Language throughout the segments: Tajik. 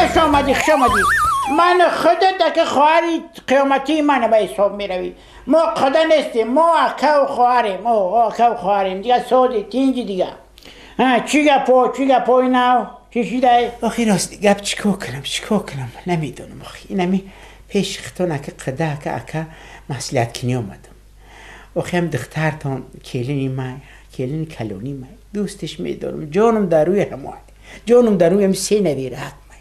خوش آمدی خوش آمدی. من خودت که خواهری قیامتی منه به حساب میروی. ما خدا نیستیم، ما اکا و خواهریم، ما اکا و خواهریم دیگه. سودی تینجی دیگه. ها چی گپو چی گپو اینا چی شده؟ آخی راست گپ چیکار کنم چیکار کنم نمیدونم. آخی اینمی پیش خطا که قدا که اکا مسئولیت کنی اومدم. آخی هم دخترتان کلینی مای کلین کلونی مای دوستش میدارم، جانم در روی همه، جانم در روی هم سه نویره حق مای.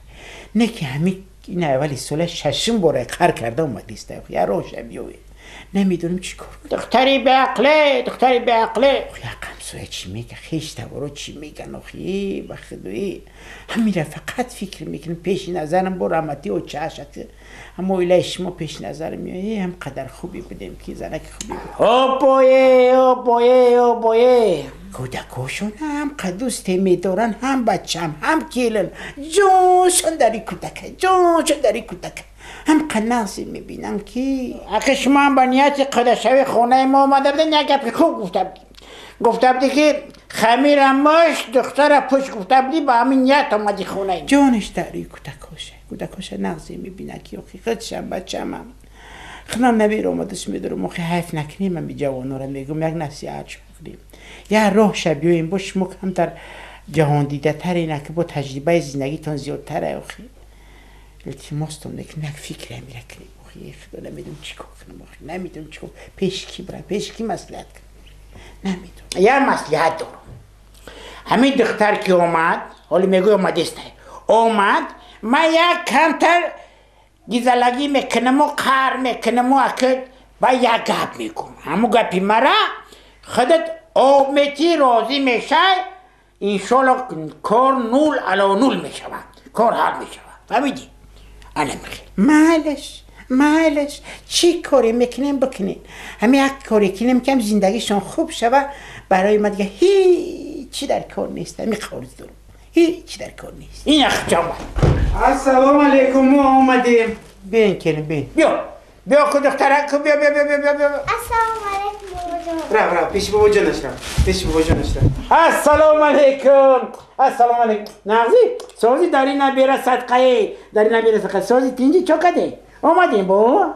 نه که همین این اولی سال ششم باره قهر کرده اومدیست. یه روش بیاید نمیدونم چی کار کنم. دختری به عقله، دختری به عقله. آخی همسایه چی میگه، خیش تبارا چی میگن. آخی به خدایی همین فقط فکر میکنم پیش نظرم با رحمتی و چشت اما ایله شما پیش نظر میایه هم قدر خوبی بودیم که زنک خوبی بود. او بایه او بایه او بایه. کودکاشون هم قدوست میدارن، هم بچم هم کیلن، جونشون داری کودکه، جونشون داری کودکه. هم قناصی میبینم که اگه شما هم با نیت قدشوی خونه ما آمده بودن یک گپی خوب گفته بودی. گفته بودی که خمیر ماش دختر پشت گفته بودی با همین نیت آمدی خونه. جانش داری کودکاشه، کودکاشه نغزی میبینه که آخی خودشم بچم هم خودم نبیر آمدش میدارم. آخی حیف نکنیم، من به جوانا را میگم یک نصیحت کنیم، یه راه شبیهیم با شما کمتر جهان دیده تر اینه که با تجربه زندگیتان زیادتره. آخی التماستون میکنم یک فکر میره کنیم. آخی خدا نمیدونم چیکار کنم، آخی نمیدونم چیکار، پیش کی برم، پیش کی مصلحت کنم، نمیدونم. یه مصلحت دارم. همین دختر که اومد، حالا میگوی اومده است، اومد من یک کمتر گیزلگی میکنم و قهر میکنم و اکد و یک گپ میکنم. همون گپی مرا خودت آب میتی راضی میشه، انشالله کار نول علا نول میشود، کار حل میشود. فهمیدی؟ انا میخوام. معلش معلش چی کاری میکنیم بکنین، همین یک کاری کنیم که زندگیشون خوب شوه. برای ما دیگه هیچی در کار نیست، همین قرض دارم، هیچی در کار نیست. این اخجام. السلام علیکم، ما آمدیم. بین کنیم بین. بیا بیا که دخترک بیا بیا بیا بیا بیا. السلام علیکم بابا جان. رفت رفت پیش بابا جانش، رفت پیش بابا جانش. السلام علیکم السلام علیکم. نغزی سوزی داری نبیره صدقه، داری نبیره صدقه. سوزی تینجی چوکده اومدیم بابا.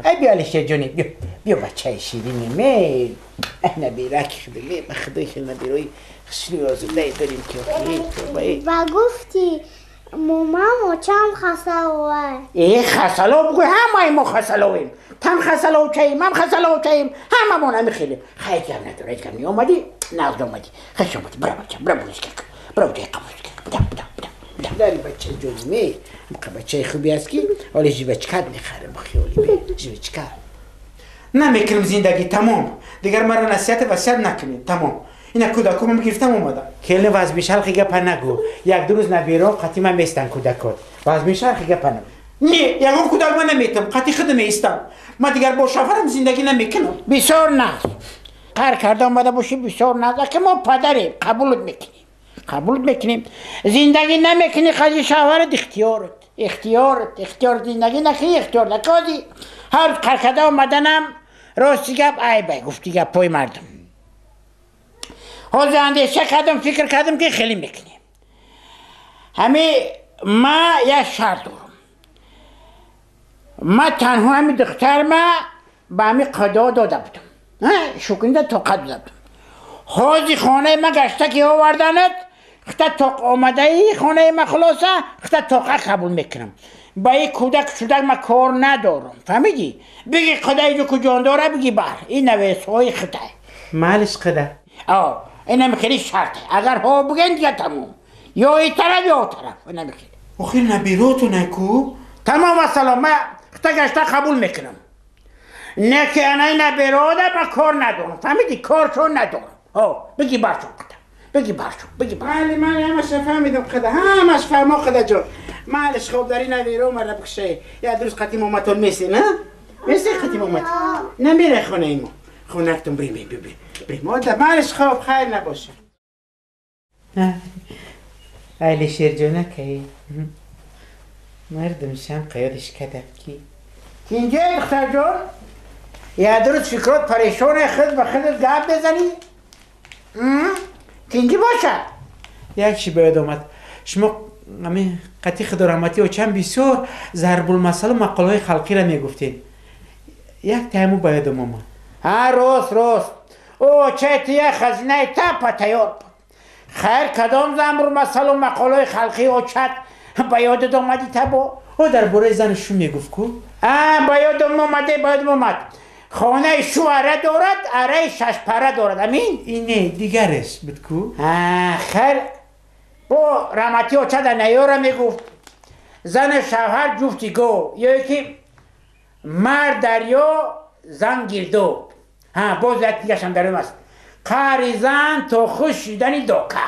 ای بیا علیشه جونی، بیا بیا بچه شیرینی می ای نبیره که خدای به خدای خیلی نبیروی خشنی آزوده داریم که خیلی. و گفتی ماما چم خسلوه. ای خسلو بگوی همه ما خسلویم، تم خسلو چیم هم خسلو چیم همه ما نمیخیلیم. خیلی کم نداره، هیچ کم نی. اومدی نغز اومدی، خوش اومدی. برو بچه برو بوش کن، برو جای قبول کن. بودم بودم بودم داری بچه جونی می بچه خوبی است که حالا ژیوچکت میخرم. خیالی ژیوچکت نمیکنم زندگی تمام دیگر. مرا نصیحت وصیت نکنید تمام. اینا کودکو من گرفتم اومدم. کله وز میشل خیگه پا نگو. یک دو روز نبیرو قطی من میستن کودکات. وز میشل خیگه پا نگو. نه یگان کودک من نمیتم، قطی خودم میستم. من دیگر با شوهرم زندگی نمیکنم. بسیار نغز قهر کرده آمده باشی، بسیار نغز که ما پدریم، قبولت میکنیم، قبولت میکنیم. زندگی نمیکنی قضیه شوهرت اختیارت، اختیارت، اختیار. زندگی نکنی اختیار نکردی. هر قهر کرده آمدنم راستی گپ عیبه گفتی گپ پای مردم. حاضر اندیشه کردم، فکر کردم که خیلی میکنیم. همه ما یک شرط دارم. ما تنها همین دختر ما به همین قدا داده بودم، شکنده طاقت داده بودم. حاضر خانه ما گشته که آوردنت خطا طاق آمده ای خانه ما خلاصه خطا طاقت قبول میکنم. با این کودک شدک ما کار ندارم، فهمیدی؟ بگی خدا اینجا کجان داره بگی بر این نویسهای خطا معلش خدا. آه اینم خیلی شرطه، اگر ها بگن دیگه تموم، یا این طرف یا طرف. اینم خیلی آخه نبیراتو نکو تمام. السلام من خطا گشته قبول میکنم، نه که انا نبیراده ما کار ندارم، فهمیدی؟ کارشون ندارم. ها بگی برشون خدا، بگی برشون، بگی برشون. مالی مالی همش فهمیدم خدا، همش فهمو خدا جان. معلش خوب داری نبیرو مرا بکشه. یا درست قطی مامتون میسی نه؟ میسی قطی مامت؟ نمیره خونه ایمو. خونه‌تون بریم بریم بریم. مادر معلش خوب خیر نباشه. علی شیر جانه که مردم شم قیادش کدم کی اینجا دختر جان یا درست فکرات پریشان خود به خودت گپ بزنی اینجا باشه. یک چی باید آمد شما Ами қати худораҳматӣ очам бисёр зарбулмасалу мақолаҳои халқиро мегуфтед. Як тайму ба ёдам омад. Ҳа, рост, рост. Очаи ту як хазинаи тапа тайёр буд. Хайр, кадом зарбулмасалу мақолаҳои халқии очат ба ёдат омадӣ табо? О, дар бораи зану шу мегуфт ку. А, ба ёдам омаде, ба ёдам омад. Хонаи шу ара дорад, араи шашпара дорад. Амин? Ине дигареш буд ку. Хайр, бо раҳматӣ очада наёра мегуфт: зану шавҳар ҷуфти гов, ё ки мард дарё, зан гирдоб. Ҳа, боз як дигашам дарём аст: қаҳри зан то хуш шудани дока,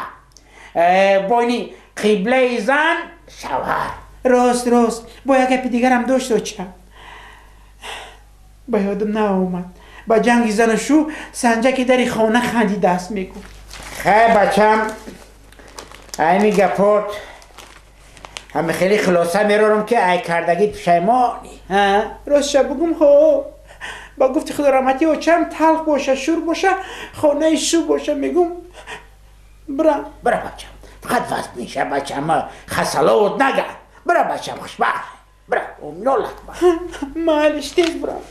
бо ини қиблаи зан шавҳар. Рост, рост. Бо як гапи дигарам дошт оча, ба ёдам наомад. Ба ҷанги зану шу санҷаки дари хона хандидааст, мегуфт. Хайр, бачам, айми гапот ҳами хеле хулоса мерорам, ки ай кардагӣ пушаймонӣ. Ростша бугум, ҳо, ба гуфти худораҳматӣ очам, талх боша, шур боша, хонаи шу боша, мегум, бира. Бира, бачам, фақат вазн меша, бачам, хасалот нага. Бира, бачам, хушбахт бира, умнолат. Майлиш, тез бирам.